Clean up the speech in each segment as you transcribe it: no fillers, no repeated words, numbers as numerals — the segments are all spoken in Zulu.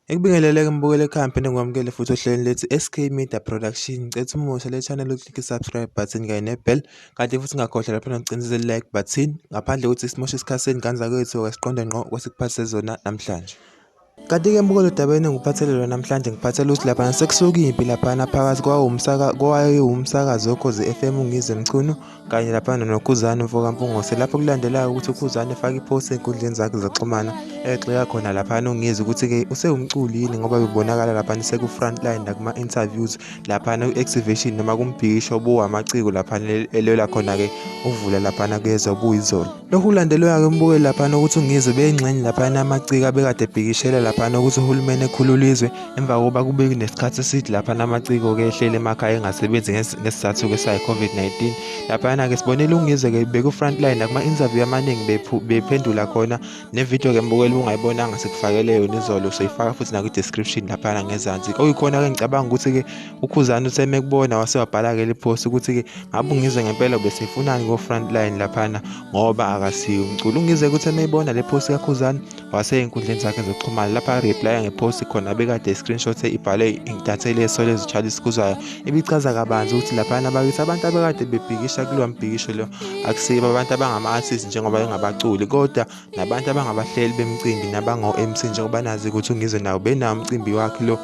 Ngikubingelele-ke mbukeli ekhaya ngiphinde ngikwamukele futhi ohlelweni lethu SK Media Production. Ngicela umusha le channel uclick i-subscribe button kanye ne-bell kanti futhi ungakhohlwa lapho nokucinisa i-like button ngaphandle kokuthi simoshe isikhathi sengane zakwethu siqonde ngqo kwesikuphathise zona namhlanje. Kanti-ke mbukeli odabeni engikuphathele lona namhlanje ngiphathele ukuthi laphana sekusuka impi laphana phakathi kwawumsakazi woKhozi FM uNgizwe Mchunu kanye laphana noKhuzani mfokaMpungose lapho kulandelayo ukuthi uKhuzani efake iphost ey'nkundleni zakhe zokuxhumana egxeka khona laphana uNgizwe ukuthi-ke usewumculi yini ngoba bebonakala laphana seku-frontline nakuma-interviews laphana ku-exhibition noma kumbhikisho obuwamaciko laphana elwela khona-ke ukuvula laphana kuyeza obuyizolo. Lokhu kulandelwa-ke umbukeli laphana ukuthi uNgizwe beyingxenye laphana amaciko abekade ebhikishela laphana ukuthi uhulumeni ekhulule izwe emva kokuba kube nesikhathi eside laphana amaciko-ke ehleli emakhaya engasebenzi ngesizathu-ke sayi-COVID-19. Laphana-ke sibonile uNgizwe-ke beku-frontline nakuma-interview amaningi bephendula khona nevidiyo-ke mbukeli ungayibonanga sikufakele yona izolo soyifaka futhi nakwi-description laphana ngezansi. Okuyikhona-ke ngicabanga ukuthi-ke uKhuzani uthe mekubona wase wabhala-ke le post ukuthi-ke ngabe uNgizwe ngempela ubesefunani ko-frontline laphana ngoba akasiye umculi. UNgizwe kuthe meyibona le post kaKhuzani wase ey'nkundleni zakhe zokuxhumana lapha replya ngepost khona bekade screenshot ibhalwe intatheli yeSolezwe Charles Khuzwayo ibichaza kabanzi ukuthi laphana bakithi abantu abekade bebhikisha kulowa mbhikisho lo akusibo abantu abangama-artist njengoba bengabaculi kodwa nabantu abangabahleli bemicimbi nabango-MC njengoba nazi ukuthi uNgizwe nawo benawo umcimbi wakhe lo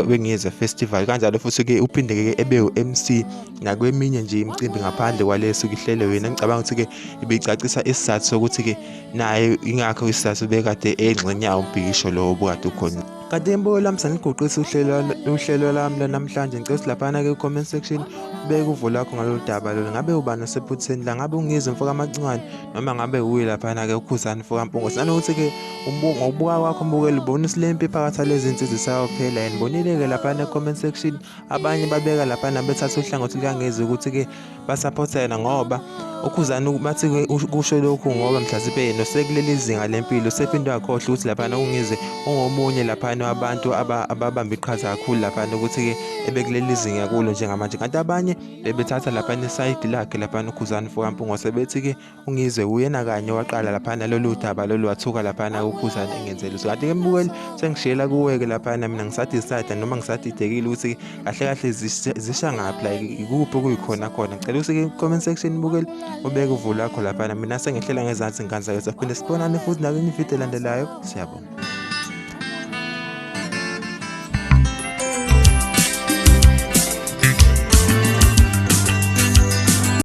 weNgizwe Festival kanjalo futhi-ke uphinde-ke ebe u-MC nakweminye nje imicimbi ngaphandle kwale esuke ihlelwe yena. Ngicabanga ukuthi-ke ibicacisa isizathu sokuthi-ke naye ingakho isizathu bekade eyingxenye yawo umbhikisho lo obukade ukhona. Kanti imbuko lami saniguqisa uhlelo lwami lanamhlanje. Ngicela ukuthi laphana-ke ku-comment section ubeke uvo lwakho ngalolu daba lolu. Ngabe ubani osephutheni la? Ngabe uNgizwe mfoka Macingwane noma ngabe wuye laphana-ke uKhuzani mfoka Mpungose? Nanokuthi-ke ngokubuka kwakho mbukeli ubona ukuthi le mpi phakathi kwalezi nsizwa isayophela yini? Ngibonile-ke laphana e-comment section abanye babeka laphana bethatha uhlangothi lukaNgizwe ukuthi-ke basaphotha yena ngoba uKhuzani bathi kusho lokhu ngoba mhlasimpe yena usekuleli zinga lempilo usephinde wakhohlwa ukuthi laphana uNgizwe ungomunye laphana wabantu ababamba iqhaza kakhulu laphana ukuthi-ke ebekuleli zinga kulo njengamanje. Kanti abanye bebethatha laphana isayidi lakhe laphana uKhuzani mfokaMpungose bethi-ke uNgizwe uyena kanye owaqala laphana lolu daba lolu wathuka laphana kuKhuzani engenzeli lutho. Kanti-ke mbukeli sengishiyela kuwe-ke laphana mina ngisadecide noma ngisadidekile ukuthi kahle kahle zisha ngaphi like ikuphi okuyikhona khona. Ngicela ukuthi comment section mbukeli ubeke uvo lwakho laphana mina sengehlela ngezansi ngikanza ke sophinde sibonane futhi nakwenye ividiyo elandelayo. Siyabonga.